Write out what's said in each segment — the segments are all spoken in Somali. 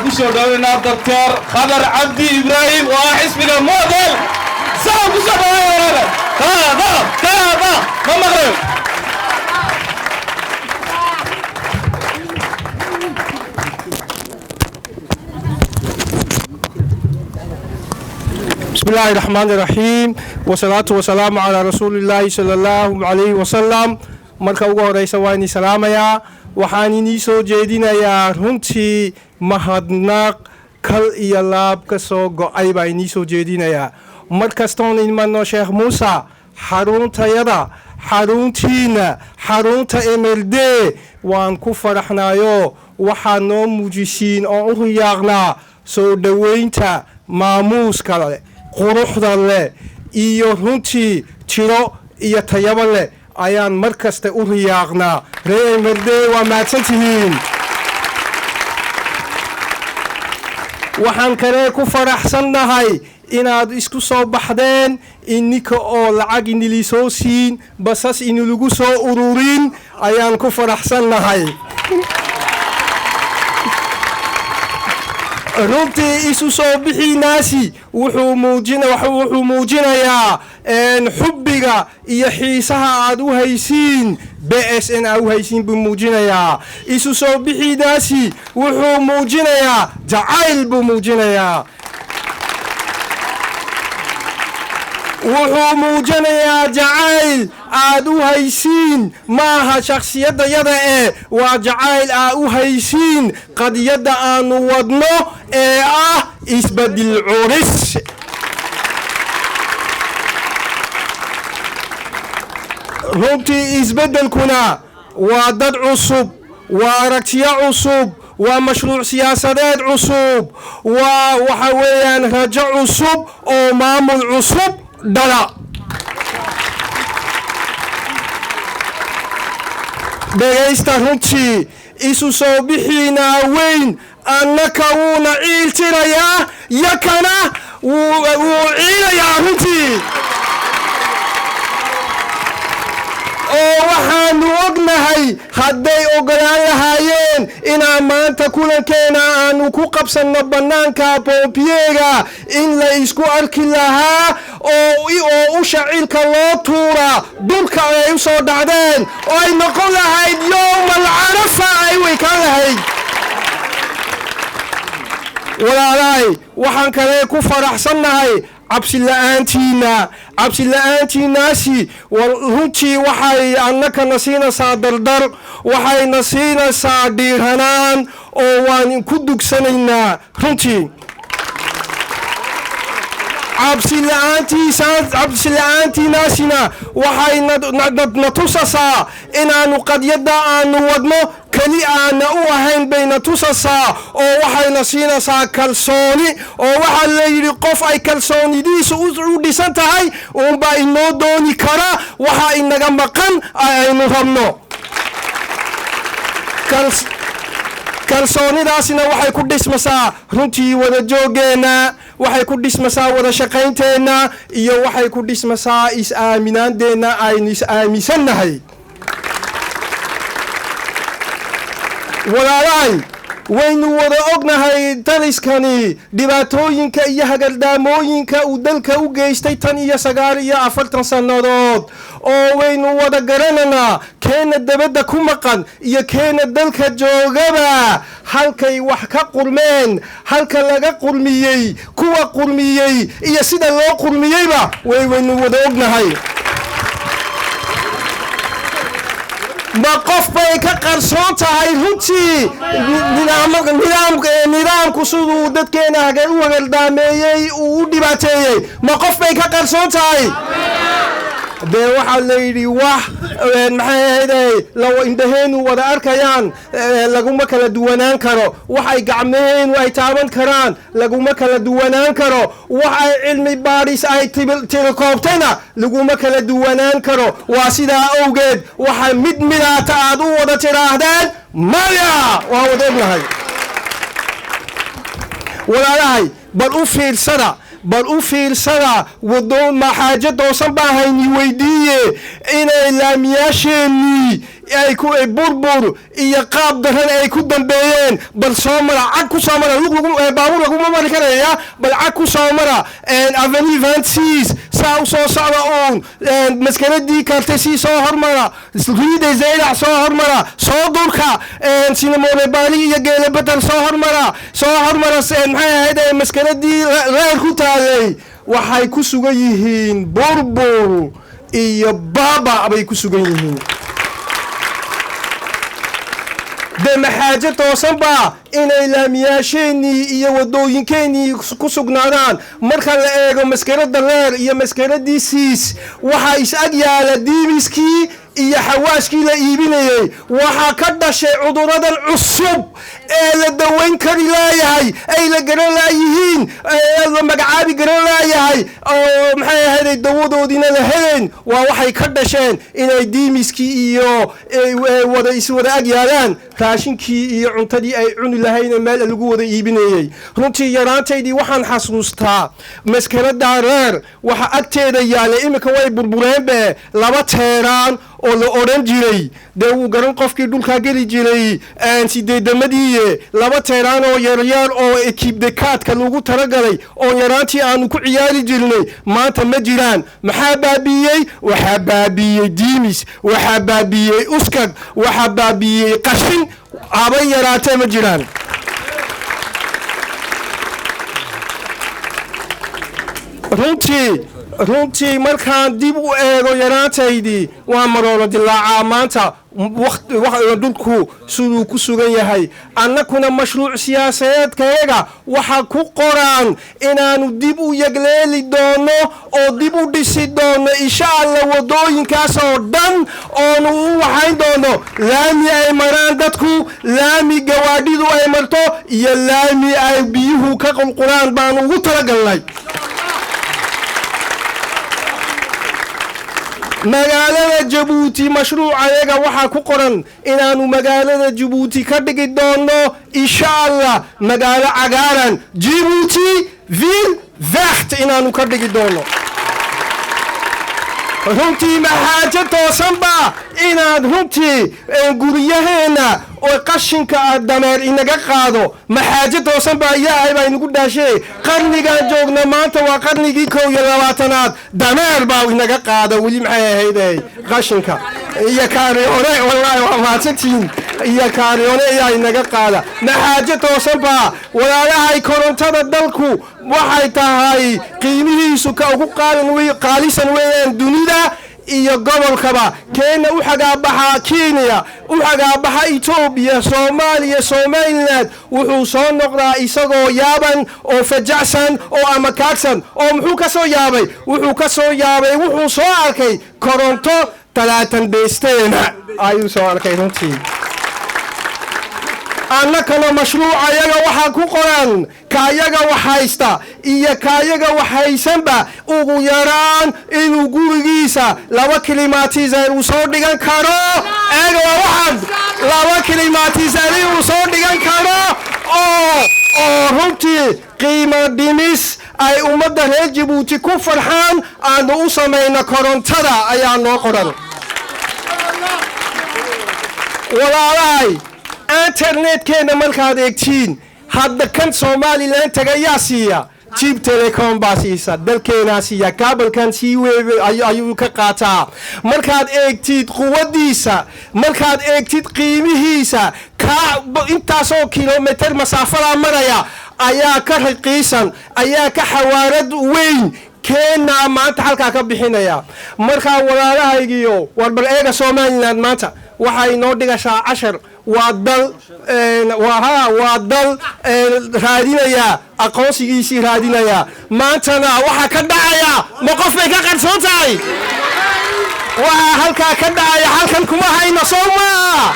Waxaan ku soo dhaweynaynaa Doctor Khadar Cabdi Ibraahim oo ah xisbiga Model. Saa ku soo dhaweynaa. Khadar, Khadar, ma maqlayo. بسم الله الرحمن الرحيم، والصلاة والسلام على رسول الله صلى الله عليه وسلم. Marka ugu horeysa waa idin salaamayaa. Waxaan inii soo jeedinayaa runtii mahadnaq kal iyo laab ka soo go'ay baa inii soo jeedinayaa. Mar kastoon imano Sheekh Muuse, xaruntayada, xaruntiina, xarunta MLD, waan ku faraxnayo. Waxaad noo muujisiin oo u riyaaqnaa soo dhoweynta maamuuska leh, quruxda leh iyo runtii tiro iyo tayabo leh ayaan mar kasta u riyaaqnaa. Reer MLD, waa mahadsan tihiin. Waxaan kale ku faraxsannahay inaad isku soo baxdeen ininka oo lacag inili soo siin, basas inilagu soo ururin ayaan ku faraxsannahay runtii. Isu soo bixiinaasi wuxuu muujinayaa xubbiga iyo xiisaha aad u haysiin BSN, aad u haysiin buu muujinayaa. Isu soo bixiinaasi wuxuu muujinayaa jacayl buu muujinayaa. Wuxuu muujinayaa jacayl aad u haysiin maaha shakhsiyaddayada ee waa jacayl aad u haysiin qadiyadda aanu wadno ee ah isbedel curis. Runtii isbeddelkuna waa dad cusub, waa aragtiyo cusub, waa mashruuc siyaasadeed cusub, waa waxa weeyaan rajo cusub oo maamul cusub dhala. Dhegaysta, runtii isu soo bixiinaa weyn annaka wuuna ciil tirayaa, yakana wuu ciilayaa runtii. Oo waxaanu ognahay hadday ogolaan lahaayeen inaan maanta kulankeena aanu ku qabsanno bannaanka pompier-ga, in la isku arki lahaa oo usha cilka loo tuuraa dhulka ay u soo dhacdeen oo ay noqon lahayd yowmal carafa ay weykaan lahayd. Walaalahay, waxaan kale ku faraxsannahay cabsi la-aantiina. Cabsi la-aantiinaasi runtii waxay annakana siinaysaa dardar, waxayna siinaysaa dhiiranaan oo waan ku dugsanaynaa runtii. Cabsi la-aantiinaasina waxay na tusasaa inaanu qadyadda aanu wadno keli aana u ahayn bayna tusasaa, oo waxayna siinaysaa kalsooni. Oo waxaa la yidhi qof ay kalsoonidiisu u dhisan tahay uunbaa inoo dooni kara waxa inaga maqan aynu rabno. Kalsoonidaasina waxay ku dhismasaa runtii wada jooggeenna, waxay ku dhismasaa wada shaqaynteenna iyo waxay ku dhismasaa is-aaminaandeenna aynu is-aaminsannahay. Walaalahay, waynu wada ognahay taliskani dhibaatooyinka iyo hagardaamooyinka uu dalka u geystay tan iyo 49 sannadood, oo waynu wada garanaynaa keena dabadda ku maqan iyo keena dalka joogaba halkay wax ka qurmeen, halka laga qurmiyey, kuwa qurmiyey iyo sida loo qurmiyeyba waynu wada ognahay. Ma qof bay ka qarsoon tahay runtii nidaamku siduu dadkeena u hagardaameeyey, uu u dhibaateeyey? Ma qof bay ka qarsoon tahay? Dee waxaa la yidhi wax maxay ahayde indhaheenu wada arkayaan laguma kala duwanaan karo, waxay gacmaheenu ay taaban karaan laguma kala duwanaan karo, waxay cilmi baadhis ay tirikoobtayna laguma kala duwanaan karo. Waa sidaa awgeed waxa mid midaata aad u wada tidhaahdeen maya, waa wada ognahay. Walaalahay, bal u fiirsada, bal u fiirsada wado maxaajo doosan baa hayni weydiiye inay laamiyaasheennii Ay ku burbur iyo qaab daran ay ku dambeeyeen. Bal soo mara, cag ku soo mara, lug lagu baabuur laguma mari karaya. Bal cag ku soo mara avenue 26, saa u soo socda uun, maskaradii karte sii soo hormara, Rue Zaylac soo hormara, soo durka Sinamore Baali iyo Geele Batar soo hormara, soo hormara. Maxay ahayd maskaradii reer ku taalay? Waxay ku sugan yihiin burbur iyo baaba bay ku sugan yihiin. De maxaajo toosan baa inay laamiyaasheenii iyo wadooyinkeenii ku sugnaadaan? Marka la eego maskarada reer iyo maskaradii siis, waxaa is ag yaala diimiskii iyo xawaashkii la iibinayey. Waxaa ka dhashay cuduradan cusub ee la daweyn kari laayahay, ay la garan laayihiin, la magacaabi garan laayahay, oo maxay ahayd dawadoodiina la helayn. Waa waxay ka dhasheen inay diimiskii iyo wada iswada ag yaalaan, raashinkii iyo cuntadii ay cuni lahayna meel lagu wada iibinayey. Runtii yaraantaydii waxaan xasuustaa maskarada reer waxa agteeda yaalay, iminka way burbureenbe, laba teeraan oo la odhan jiray, dee wuu garan qofkii dhulkaa geli jiray sideedamadiiye, laba teeraan oo yaryar oo ekiibdekaadka lagu talagalay oo yaraantii aanu ku ciyaari jirnay, maanta ma jiraan. Maxaa baabiiyey? Waxaa baabiiyey diimis, waxaa baabiiyey uskag, waxaa baabiiyey qashin. Haba yaraatee ma jiraan. Runtii markaan dib u eego yaraantaydii, waa maroolo dilaacaa maanta dhulku siduu ku sugan yahay. Annakuna mashruuc siyaasadeedkayaga waxaa ku qoraan inaanu dib u yegleeli doono oo dib u dhisi doono, insha Allah, wadooyinkaas oo dhan, oonu u waxayn doono laami ay maraan dadku, laami gawaadhidu ay marto iyo laami ay biyuhu ka qulqulaan baanu ugu talagalnay. Magaalada Jabuuti mashruucayaga waxaa ku qoran inaanu magaalada Jabuuti ka dhigi doono, insha Allah, magaalo cagaaran, Jibuuti ville verte inaanu ka dhigi doono. Runtii maxaajo toosanba inaad runtii guryaheenna oo qashinka dameer inaga qaado? Maxaajo toosan baa? Ilaahay baa inagu dhaashe, qarnigaan joogna maanta waa qarnigii 21aad, dameer baa inaga qaada weli, maxay ahayd, qashinka iyo kaariyoone. Wallaahi waa mahadsantihiin. Iyo kaariyoone ayaa inaga qaada. Maxaajo toosan baa, walaalahay? Korontada dalku waxay tahay qiimihiisu ka ugu qaalin qaalisan weeyaan dunida iyo gobolkaba. Kenya u xagaabaxaa, Kenya u xagaabaxa, Etoobiya, Soomaaliya, Somaliland, wuxuu soo noqdaa isagoo yaaban oo fajacsan oo amakaagsan. Oo muxuu ka soo yaabay? Wuxuu ka soo yaabay, wuxuu soo arkay koronto 30 beesteena ayuu soo arkay. Runtii annakana mashruucayaga waxaa ku qoran kaayaga wax haysta iyo kaayaga wax haysanba ugu yaraan inuu gurigiisa laba climatiseur uu soo dhigan karo. Eega, waa waxaan laba climatiseur inuu soo dhigan karo oo runtii qiimo dhimis ay ummadda reer Jabuuti ku farxaan aanu u samayno korontada ayaa noo qoran. Walaalahay, internetkeenna markaad eegtiin hadda, kan Somalilan taga yaa siiya? Jib Telecom baa siisa, dalkeenaa siiya. Kaabalkan sii weebe ayuu ka qaataa. Markaad eegtid quwaddiisa, markaad eegtid qiimihiisa, ka intaasoo kilomitr masaafadaa maraya ayaa ka raqiisan, ayaa ka xawaarad weyn keenaa maanta halkaa ka bixinaya. Markaa walaalahaygiyo, war bal eega Somaliland maanta waxay noo dhigashaa cashar. Waa dal, ha, waa dal raadinaya aqoonsigiisii raadinaya. Maantana waxaa ka dhacaya ma qof bay ka qarsoon tahay? Waxaa halkaa ka dhacaya halkan kuma hayno, soo maa?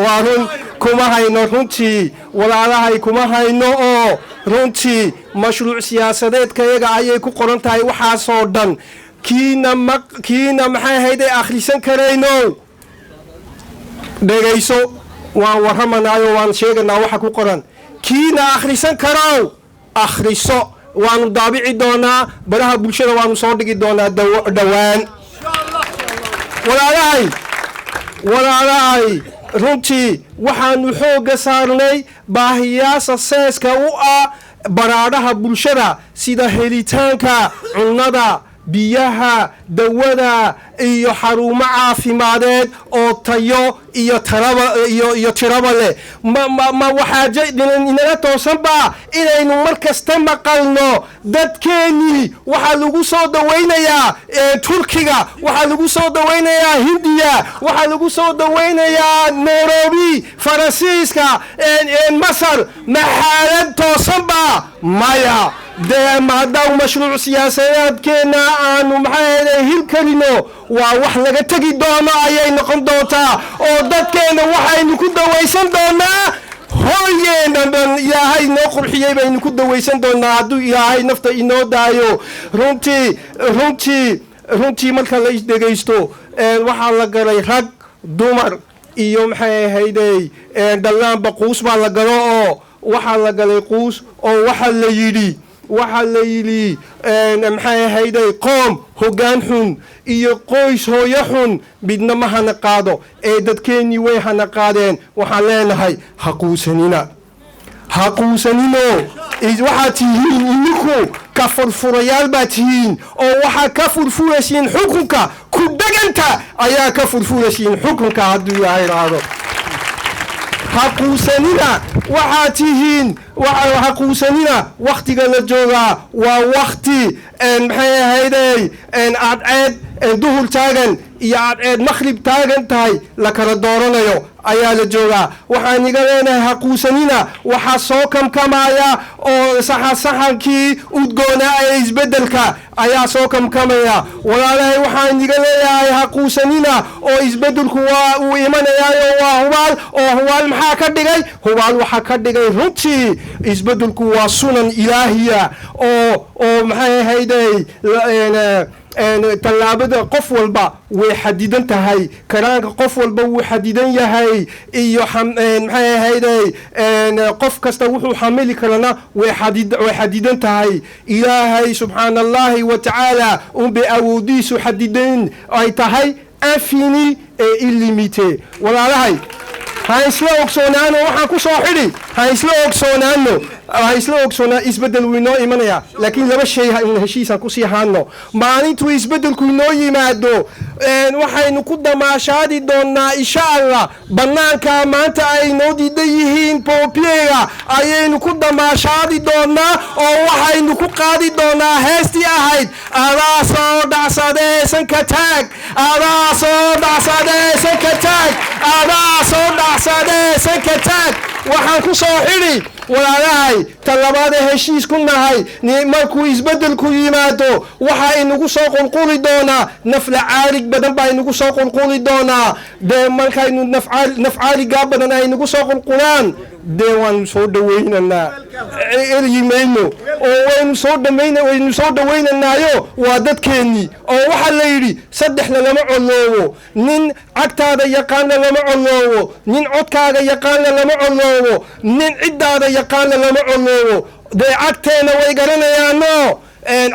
Waa run, kuma hayno. Runtii walaalahay, kuma hayno. Oo runtii mashruuc siyaasadeedkayaga ayay ku qoran tahay waxaasoo dhan. Kiina ma kiina maxay ahayd ay akhrisan karayno, dhegayso, waan warramanaayo, waan sheeganaa waxa ku qoran. Kiina akhrisan karow, akhriso. Waanu daabici doonaa, baraha bulshada waanu soo dhigi doonaa dhowaan. Walaalahay. Walaalahay, runtii waxaanu xoogga saarnay baahiyaasha seeska u ah baraadhaha bulshada, sida helitaanka cunnada, biyaha, dawada iyo xarumo caafimadeed oo tayo iyo taraba iyo tiraba leh. Ma waxaa inala toosanba inaynu mar kasta maqalno dadkeennii waxaa lagu soo dawaynayaa Turkiga, waxaa lagu soo dawaynayaa Hindiya, waxaa lagu soo dawaynayaa Nairobi, Faransiiska, Masar? Ma xaalad toosanba? Maya. Dee haddaan mashruuc siyaasadeedkeenna aanu, maxaa, hirkelino, waa wax laga tegi doono ayay noqon doontaa, oo dadkeenna waxaynu ku dawaysan doonaa hooyeena ban Ilaahay noo qurxiyey baynu ku dawaysan doonaa, hadduu Ilaahay nafta inoo daayo. Runtii marka la isdhegaysto, waxaa la galay rag, dumar iyo, maxay ahaydey, dhallaanba quus baa la galo, oo waxaa la galay quus, oo waxaa la yidhi, maxay ahayday, qoom hoggaan xun iyo qoys hooyo xun midna ma hana qaado. Ee dadkeennii way hana qaadeen. Waxaan leenahay, ha quusanina, ha quusanino. Waxaad tihiin idinku ka furfurayaal baa tihiin, oo waxaad ka furfuraysiin xukunka ku dheganta ayaa ka furfuraysiin xukunka, hadduu Ilaahay raado. Ha quusanina. Waxaad tihiin, ha quusanina. Waktiga la joogaa waa wakti, maxay ahaydey, cadceed duhur taagan iyo cadceed makhrib taagan tahay la kala dooranayo ayaa la joogaa. Waxaan iga leenahay, ha quusanina. Waxaa soo kamkamaya oo saxankii udgoonaa ee isbeddelka ayaa soo kamkamaya. Walaalahay, waxaan iga leeyahay, ha quusanina, oo isbeddelku waa uu imanayaayo, waa hubaal. Oo hubaal maxaa ka dhigay? Hubaal waxaa ka dhigay, runtii isbeddelku waa sunan ilaahiya, oo, maxay ahaydey, tallaabada qof walba way xadidan tahay, karaanka qof walba wuu xadidan yahay, iyo, maxay ahayday, qof kasta wuxuu xamili karana way xadidan tahay. Ilaahay subxaana Allahi wa tacaala unbay awoodiisu xadidan ay tahay, infini et illimité. Walaalahay, ha isla ogsoonaano. Waxaan ku soo xidhi, ha isla ogsoonaano, ha isla ogsoonaan, isbeddel wuu inoo imanayaa, laakiin laba shay heshiisaan kusii haano. Maalintuu isbeddelku inoo yimaado, waxaynu ku damaashaadi doonaa, insha Allah, bannaanka maanta ay noo diidan yihiin pompiers-ka ayaynu ku damaashaadi doonaa, oo waxaynu ku qaadi doonaa heestii ahayd "Adaa soo dhacsadee sanka taag, adaa soo dhacsadee sanka taag, adaa soo dhacsadee sanka taag." Waxaan ku soo xidhi, walaalahay, ta labaadee heshiis ku nahay, markuu isbeddelku yimaado, waxaa inagu soo qulquli doonaa nafla caarig badan baa inagu soo qulquli doonaa. Dee markaynu naf caarigaa badan ay nagu soo qulqulaan, dee waanu soo dhawaynaynaa, eryi mayno, oo waynu soo dhawaynanaayo, waa dadkeennii. Oo waxaa la yidhi, saddexna lama coloobo: nin cagtaada yaqaanna lama coloobo, nin codkaaga yaqaanna lama coloobo, nin ciddaada yaqaanna lama coloobo. Dee cagteenna way garanayaano,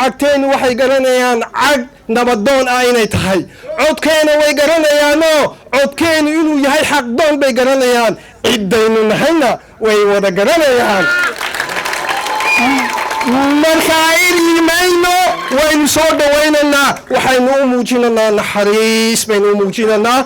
cagteennu waxay garanayaan cag nabadoon ah inay tahay. Codkeena way garanayaano, codkeenu inuu yahay xaqdoon bay garanayaan. Ciddaynu nahayna way wada garanayaan. Markaa eryi mayno, waynu soo dhawaynaynaa, waxaynu u muujinanaa naxariis baynu u muujinanaa.